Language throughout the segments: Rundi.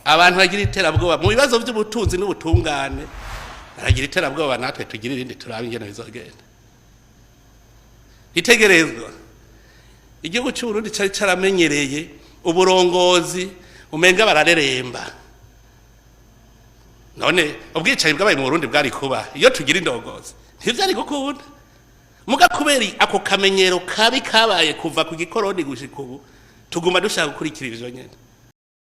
Abantu bagira iterabwoba mu bibazo by'ubutunzi n'ubutungane, baragira iterabwoba, natwe tugira irindi, turabe ingene bizogenda. Itegerezwa igihugu cy'u Burundi cari caramenyereye uburongozi umenga barareremba. None ubwicanyi bwabaye mu Burundi bwari kuba iyo tugira indongozi? Ntivyari gukunda. Muga kubera ako kamenyero kabi kabaye kuva ku gikoroni gushika ubu, tuguma dushaka gukurikira ivyo nyene.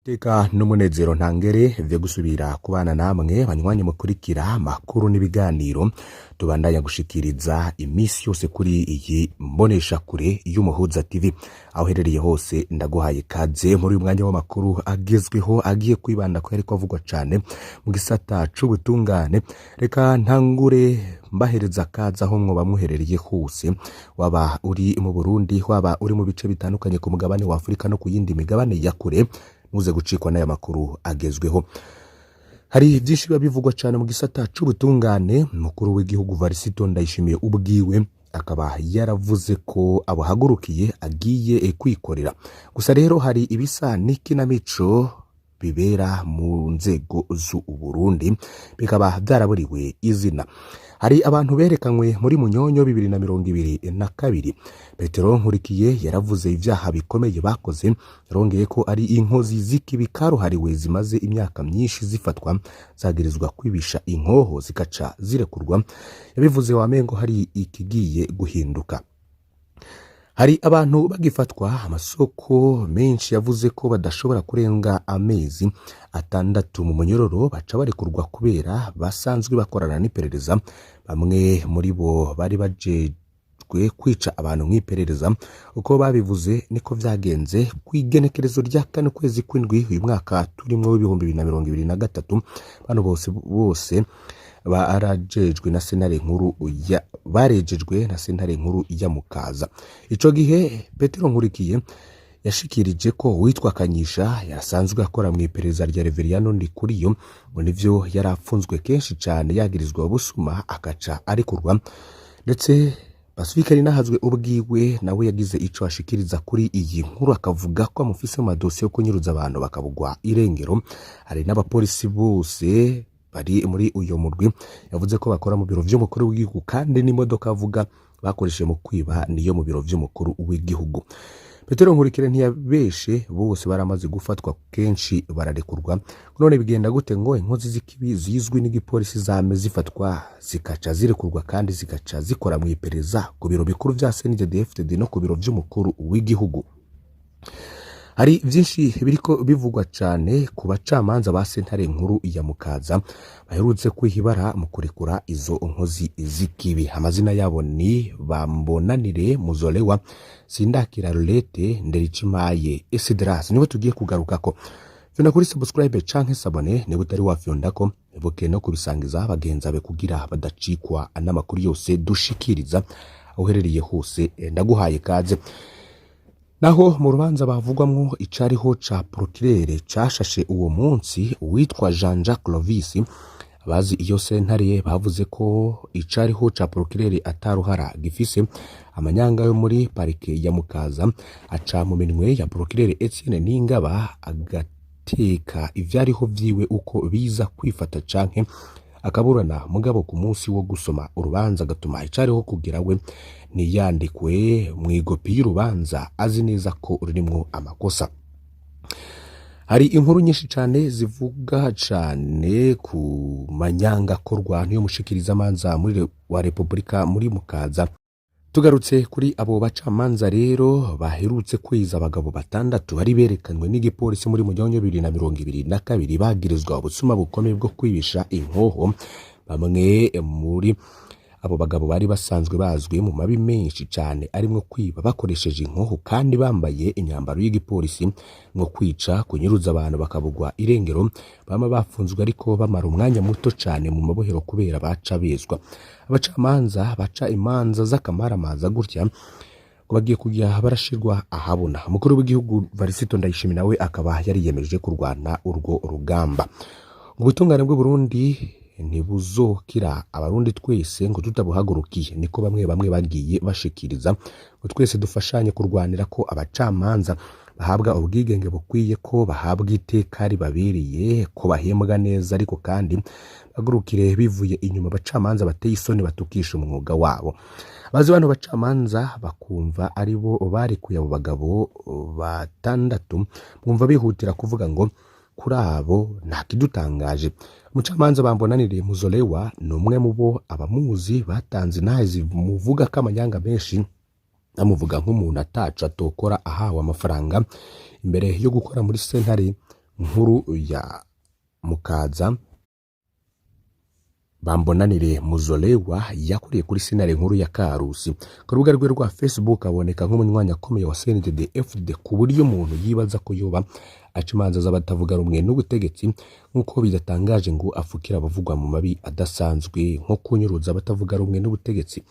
Teka n'umunezero ntangere vyo gusubira kubana namwe banywanyi mukurikira amakuru n'ibiganiro tubandanya gushikiriza iminsi yose kuri iyi mbonesha kure y'Umuhuza TV. Aho uherereye hose, ndaguhaye kaze muri uyu mwanya w'amakuru agezweho agiye kwibanda ko yariko avugwa cane mu gisata c'ubutungane. Reka ntangure mbahereza kaze aho mwoba muherereye hose, waba uri mu Burundi, waba uri mu bice bitandukanye ku mugabane wa Afurika no ku yindi migabane ya kure, muze gucikwa n'aya makuru agezweho. Hari byinshi biba bivugwa cyane mu gisata c'ubutungane. Umukuru w'igihugu Varisito Ndayishimiye ubwiwe akaba yaravuze ko abuhagurukiye, agiye kwikorera. Gusa rero hari ibisa n'ikinamico bibera mu nzego z'u Burundi, bikaba byaraburiwe izina. Hari abantu berekanywe muri Munyonyo 2022. Petero Nkurikiye yaravuze ibyaha bikomeye bakoze, yarongeye ko ari inkozi z'ikibi karuhariwe zimaze imyaka myinshi zifatwa zagirizwa kwibisha inkoho, zikaca zirekurwa. Yabivuze wamengo hari ikigiye guhinduka. Hari abantu bagifatwa, amasoko menshi yavuze ko badashobora kurenga amezi 6 mu munyororo, baca barekurwa kubera basanzwe bakorana n'iperereza. Bamwe muri bo bari bajejwe kwica abantu mw'iperereza. Uko babivuze niko vyagenze. Kw'igenekerezo rya 4 ukwezi kw'indwi uyu mwaka turimwo w'2023, bano bose bose barajejwe na sentare nkuru ya barejejwe na sentare nkuru ya Mukaza. Ico gihe Petero Nkurikiye yashikirije ko uwitwa Kanyisha yasanzwe akora mu iperereza rya Reveriyano Ndikuriyo, ngo nivyo yari afunzwe kenshi cane yagirizwa ubusuma, akaca arekurwa. Ndetse Pacifique Ninahazwe ubwiwe nawe yagize ico ashikiriza kuri iyi nkuru, akavuga ko amufise mu madosiye yo kunyuruza abantu bakabugwa irengero. Hari n'abapolisi bose bari muri uyo murwi yavuze ko bakora mu biro vy'umukuru w'igihugu, kandi n'imodoka avuga bakoresheje mu kwiba niyo mu biro vy'umukuru w'igihugu. Petero Nkurikire ntiyabeshe, bose baramaze gufatwa kenshi bararekurwa. None bigenda gute ngo inkozi z'ikibi zizwi n'igipolisi zame zifatwa zikaca zirekurwa, kandi zigaca zikora mu iperereza ku biro bikuru vya CNDD-FDD no ku biro vy'umukuru w'igihugu? Hari vyinshi biriko bivugwa cane ku bacamanza ba sentare nkuru ya Mukaza baherutse kwihibara mu kurekura izo nkozi z'ikibi. Amazina yabo ni Bambonanire Muzolewa, Sindakira Rulete, Nderikimaye Esidras. Nibo tugiye kugarukako. Fyonda kuri subscribe canke s'abonner niba utari wafyondako, ibuke no kubisangiza bagenzi bawe kugira badacikwa n'amakuru yose dushikiriza. Aho uherereye hose, ndaguhaye kaze. Naho mu rubanza bavugwamwo icariho ca procureur cashashe uwo munsi, uwitwa Jean Jacques Clovis, abazi iyo sentare bavuze ko icariho ca procureur ataruhara gifise. Amanyanga yo muri parike ya Mukaza aca mu minwe ya procureur Etienne Ningaba, agateka ivyariho vyiwe uko biza kwifata canke akaburana, mugabo ku munsi wo gusoma urubanza agatuma icariho kugira we ntiyandikwe mw'igopi y'urubanza, azi neza ko rurimwo amakosa. Hari inkuru nyinshi cane zivuga cane ku manyanga akorwa n'iyo mushikirizamanza muri wa Repubulika muri Mukaza. Tugarutse kuri abo bacamanza rero baherutse kwiza abagabo batandatu bari berekanywe n'igipolisi muri Munyonyo 2022 bagirizwa ubusuma bukomeye bwo kwibisha inkoho. Bamwe muri abo bagabo bari basanzwe bazwi mu mabi menshi cane, arimwo kwiba bakoresheje inkoho kandi bambaye imyambaro y'igipolisi, nko kwica, kunyuruza abantu bakabugwa irengero. Bama bafunzwe ariko bamara umwanya muto cane mu mabohero kubera baca bezwa. Abacamanza baca imanza z'akamaramaza gutya ngo bagiye kujya barashirwa ahabona. Umukuru w'igihugu Varisito Ndayishimiye nawe akaba yariyemeje kurwana urwo rugamba. Ubutungane bw'u Burundi ntibuzokira abarundi twese ngo tutabuhagurukiye, niko bamwe bamwe bagiye bashikiriza, ngo twese dufashanye kurwanira ko abacamanza Bahabwa ubwigenge bukwiye, ko bahabwa iteka ribabereye, ko bahembwa neza, ariko kandi bagurukire bivuye inyuma abacamanza bateye isoni batukisha umwuga wabo. Abazi bano bacamanza bakumva ari bo barekuye abo bagabo batandatu, bumva bihutira kuvuga ngo kuri abo nta kidutangaje. Umucamanza Bambonanire Muzolewa ni umwe mu bo abamuzi batanze intahe zimuvuga ko amanyanga menshi, amuvuga nk'umuntu ataco atokora ahawe amafaranga. Imbere yo gukora muri sentare nkuru ya Mukaza, Bambonanire Muzolewa yakuriye kuri sentare nkuru ya Karusi. Ku rubuga rwe rwa Facebook aboneka nk'umunywanyi akomeye wa CNDD FDD, ku buryo umuntu yibaza ko yoba aca imanza z'abatavuga rumwe n'ubutegetsi, nk'uko bidatangaje ngo afukira abavugwa mu mabi adasanzwe nko kunyuruza abatavuga rumwe n'ubutegetsi.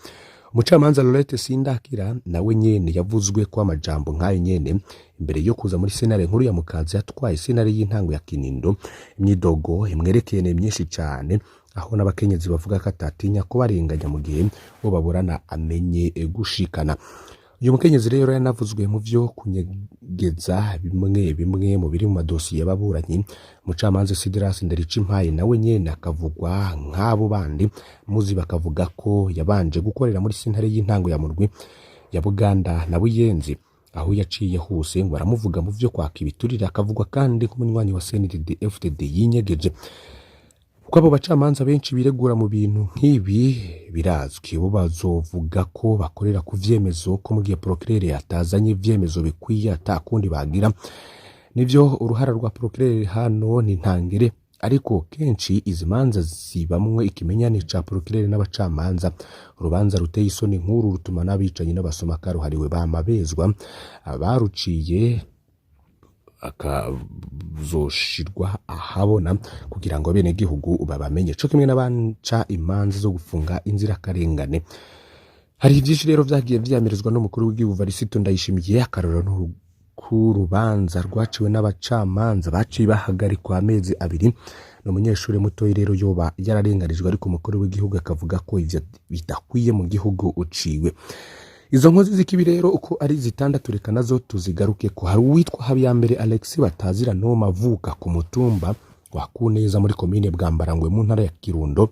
Umucamanza Laurette Sindakira nawe nyene yavuzwe ko amajambo nk'ayo nyene. Imbere yo kuza muri sentare nkuru ya Mukaza, yatwaye sentare y'intango ya Kinindo. Imyidogo imwerekeye ni myinshi cane, aho n'abakenyezi bavuga ko atatinya kubarenganya mu gihe bo baburana amenye gushikana. Uyu mukenyezi rero yanavuzwe mu vyo kunyegeza bimwe bimwe mu biri mu madosiye y'ababuranyi. Umucamanza Sidiras Nderikimpaye nawe nyene akavugwa nk'abo bandi muzi, bakavuga ko yabanje gukorera muri sentare y'intango ya Murwi ya Buganda na Buyenzi, aho yaciye hose ngo aramuvuga mu vyo kwaka ibiturire. Akavugwa kandi nk'umunywanyi wa CNDD FDD yinyegeje. Kuko abo bacamanza benshi biregura mu bintu nk'ibi birazwi, bo bazovuga ko bakorera ku vyemezo, ko mu gihe procureur atazanye ivyemezo bikwiye atakundi bagira. Nivyo, uruhara rwa procureur hano ni ntangere, ariko kenshi izi manza zibamwo ikimenyane ca procureur n'abacamanza. Urubanza ruteye isoni nk'uru rutuma n'abicanyi n'abasoma karuhariwe bama bezwa, abaruciye akazoshirwa ahabona kugira ngo abenegihugu babamenye, co kimwe n'abanca imanza zo gufunga inzirakarengane. Hari vyinshi rero vyagiye vyamirizwa n'umukuru w'igihugu Varisito Ndayishimiye. Akarorero k'urubanza rwaciwe n'abacamanza baciye bahagarikwa amezi 2, ni umunyeshuri mutoyi rero yoba yararenganijwe, ariko umukuru w'igihugu akavuga ko ivyo bidakwiye mu gihugu uciwe. Izo nkozi z'ikibi rero uko ari zitandatu, reka nazo tuzigaruke ko. Hari uwitwa Habiyambere Alex batazira Noma, avuka ku mutumba wa Kuneza muri komine Bwambarangwe mu ntara ya Kirundo,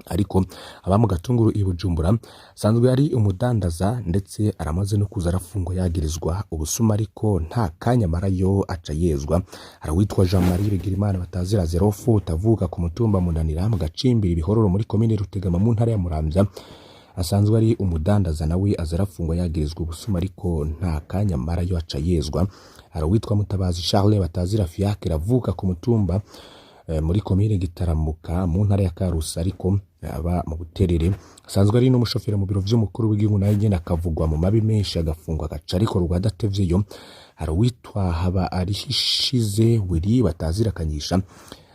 ariko aba mu Gatunguru i Bujumbura. Asanzwe ari umudandaza, ndetse aramaze no kuza arafungwa yagirizwa ubusuma, ariko nta kanya amarayo aca yezwa. Hari uwitwa Jean Marie Bigirimana batazira Zerofu, utavuka ku mutumba Munanira mu Gacimbiri Bihororo muri komine Rutegama mu ntara ya Muramvya. Asanzwe ari umudandaza, nawe aza arafungwa yagirizwa ubusuma, ariko nta kanya amarayo aca yezwa. Hari uwitwa Mutabazi Charles batazira Fiacre, avuka ku mutumba muri komine Gitaramuka mu ntara ya Karusi, ariko aba mu Buterere. Asanzwe ari n'umushoferi mu biro vy'umukuru w'igihugu, nawe nyene akavugwa mu mabi menshi, agafungwa agaca ariko rwadateveyo. Hari uwitwa Haba Arihishize Wiri batazira Kanyisha,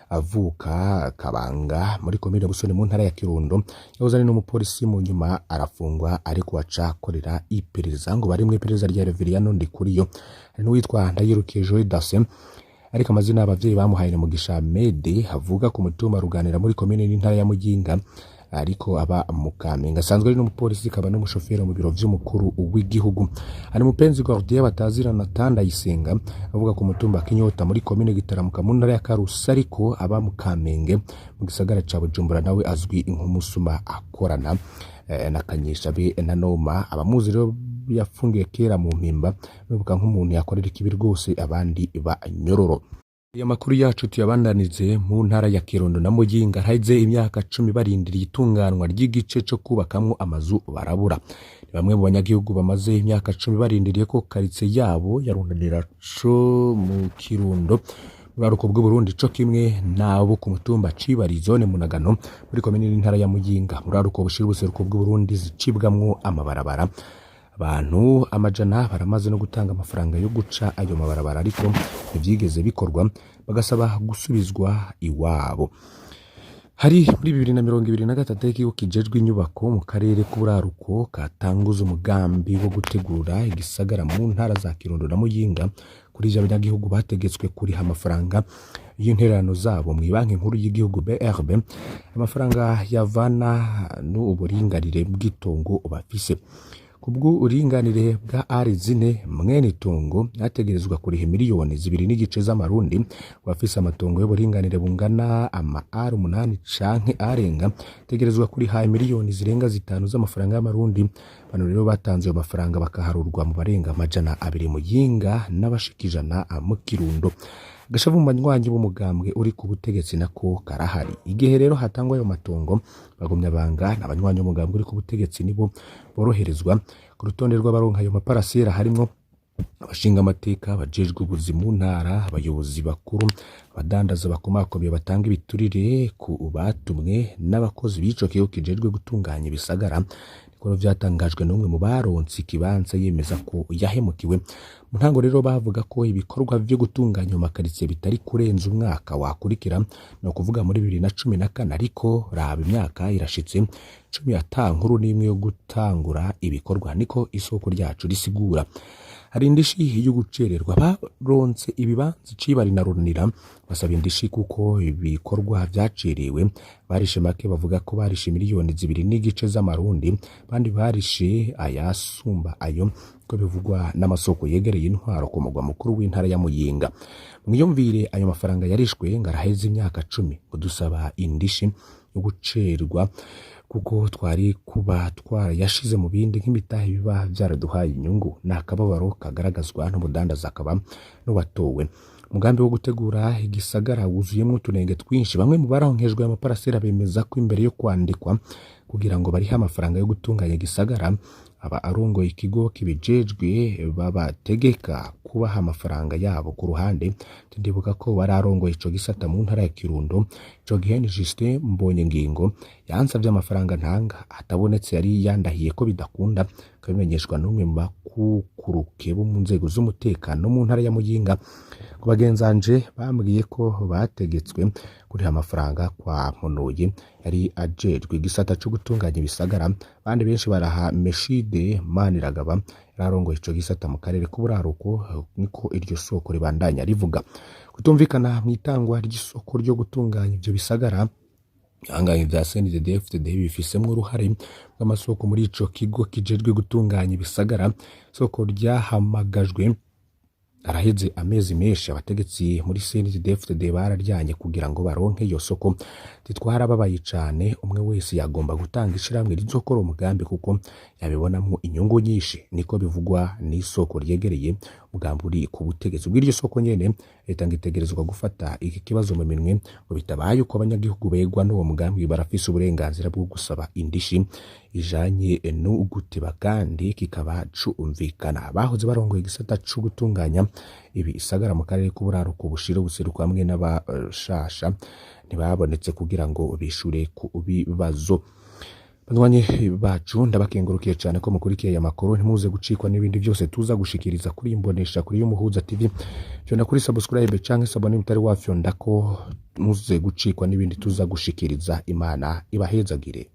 avuka Kabanga muri komine Busoni mu ntara ya Kirundo. Yahoze ari n'umupolisi, mu nyuma arafungwa, ariko aca akorera iperereza, ngo bari mu iperereza rya Reveriyano Ndikuriyo. Hari n'uwitwa Ndayirukiye Joe Dasse, ariko amazina abavyeyi bamuhaye ni Mugisha Mede, avuka ku mutumba Ruganira muri komine n'intara ya Muyinga, ariko aba mu Kamenge. Asanzwe ari n'umupolisi, akaba n'umushoferi mu biro vy'umukuru w'igihugu. Hari Mupenzi Gordien batazira Nathan Ndayisenga, avuga ku mutumba Kinyota muri komine Gitaramuka mu ntara ya Karusi, ariko aba mu Kamenge mu gisagara ca Bujumbura. Nawe azwi nk'umusuma akorana na Kanyisha be na Noma. Abamuzi rero yafungiye kera mu Mpimba, bivuga nk'umuntu yakorera ikibi rwose abandi banyororo. Aya makuru yacu tuyabandanize mu ntara ya Kirundo na Muyinga. Haheze imyaka 10 barindiriye itunganwa ry'igice co kubakamwo amazu barabura. Ni bamwe mu banyagihugu bamaze imyaka 10 barindiriye ko karitsiye yabo ya Runanira co mu Kirundo, buraruko bw'Uburundi, co kimwe nabo ku mutumba Cibari, zone Munagano muri komine n'intara ya Muyinga, buraruko bushira ubuseruko bw'Uburundi, zicibwamwo amabarabara. Abantu amajana baramaze no gutanga amafaranga yo guca ayo mabarabara, ariko ntivyigeze bikorwa, bagasaba gusubizwa iwabo. Hari muri 2023 ikigo kijejwe inyubako mu karere k'uburaruko katanguza umugambi wo gutegura igisagara mu ntara za Kirundo na Muyinga. Kuri ivyo, abanyagihugu bategetswe kuriha amafaranga y'intererano zabo mu banki nkuru y'igihugu BRB, amafaranga yavana n'uburinganire bw'itongo bafise. Kubw'uburinganire bwa ari zine, mwene itongo ategerezwa kuriha 2.5 miliyoni z'amarundi. Wafise amatongo y'uburinganire bungana ama ari 8 canke arenga ategerezwa kuriha miliyoni zirenga 5 z'amafaranga y'amarundi. Bano rero batanze ayo mafaranga bakaharurwa mu barenga 200 Muyinga n'abashika 100 mu Kirundo. Agashavu mu banywanyi b'umugambwe uri ku butegetsi nako karahari. Igihe rero hatangwa ayo matongo, bagumya banga n'abanywanyi b'umugambwe uri ku butegetsi nibo boroherezwa. Ku rutonde rw'abaronka ayo maparasera harimwo abashinga amateka, abajejwe ubuzi mu ntara, abayobozi bakuru, abadandaza bakomakomeye batanga ibiturire ku batumwe n'abakozi b'ico kigo kijejwe gutunganya ibisagara. Niko vyatangajwe n'umwe mu baronse ikibanza, yemeza ko yahemukiwe. Mu ntango rero bavuga ko ibikorwa vyo gutunganya amakaritsiye bitari kurenza umwaka wakurikira, ni ukuvuga muri 2014, ariko raba imyaka irashitse 10 ata nkuru n'imwe yo gutangura ibikorwa, niko isoko ryacu risigura. Hari indishi yo gucererwa. Baronse ibibanza Icibari na Runira basaba indishi kuko ibikorwa vyacerewe. Barishe make, bavuga ko barishe 2.5 miliyoni z'amarundi, bandi barishe ayasumba ayo, ko bivugwa n'amasoko yegereye intwaro ku mugwa mukuru w'intara ya Muyinga. Mwiyumvire, ayo mafaranga yarishwe ngo araheze imyaka 10, ngo dusaba indishi yo gucerwa kuko twari kuba twarayashize mu bindi nk'imitahe biba byaraduhaye inyungu. Ni akababaro kagaragazwa n'umudandaza akaba n'uwatowe. Umugambi wo gutegura igisagara wuzuyemo utunenge twinshi. Bamwe mu baronkejwe amaparasera bemeza ko imbere yo kwandikwa kugira ngo barihe amafaranga yo gutunganya igisagara, aba arongoye ikigo kibijejwe babategeka kubaha amafaranga yabo ku ruhande. Ndibuka ko wari arongoye ico gisata mu ntara ya Kirundo ico gihe ni Justin Mbonye Ngingo, yansavye amafaranga ntanga atabonetse yari yandahiye ko bidakunda, akabimenyeshwa n'umwe mu bakukuruke bo mu nzego z'umutekano mu ntara ya Muyinga. Ku bagenzanje bambwiye ko bategetswe kuriha amafaranga kwa Mponoye yari ajejwe igisata co gutunganya ibisagara. Abandi benshi baraha Meshide Maniragaba yari arongoye ico gisata mu karere k'uburaruko, niko iryo soko ribandanya rivuga. Kutumvikana mu itangwa ry'isoko ryo gutunganya ivyo bisagara, ibihangange vya CNDD-FDD bifisemwo uruhare rw'amasoko muri ico kigo kijejwe gutunganya ibisagara. Isoko ryahamagajwe araheze amezi menshi. Abategetsi muri CNDD-FDD bararyanye kugira ngo baronke iyo soko. Titwarababaye cane, umwe wese yagomba gutanga ishirahamwe rizokora umugambi kuko yabibonamwo inyungu nyinshi, niko bivugwa n'isoko ryegereye umugambi uri ku butegetsi. Bw'iryo soko nyene, leta ngo itegerezwa gufata iki kibazo mu minwe, ngo bitabaye uko abanyagihugu begwa n'uwo mugambi barafise uburenganzira bwo gusaba indishi ijanye no guteba, kandi kikaba cumvikana. Bahoze barongoye igisata co gutunganya ibi isagara mu karere k'uburaruko bushira ubuseruko hamwe n'abashasha ntibabonetse kugira ngo bishure ku bibazo. Banywanyi bacu, ndabakengurukiye cyane ko mukurikiye aya makuru. Ntimuze gucikwa n'ibindi byose tuza gushikiriza kuri imbonesha kuri y'Umuhuza TV. Fyonda kuri subscribe canke s'abonner mutari wafyonda ko, muze gucikwa n'ibindi tuza gushikiriza. Imana ibahezagire.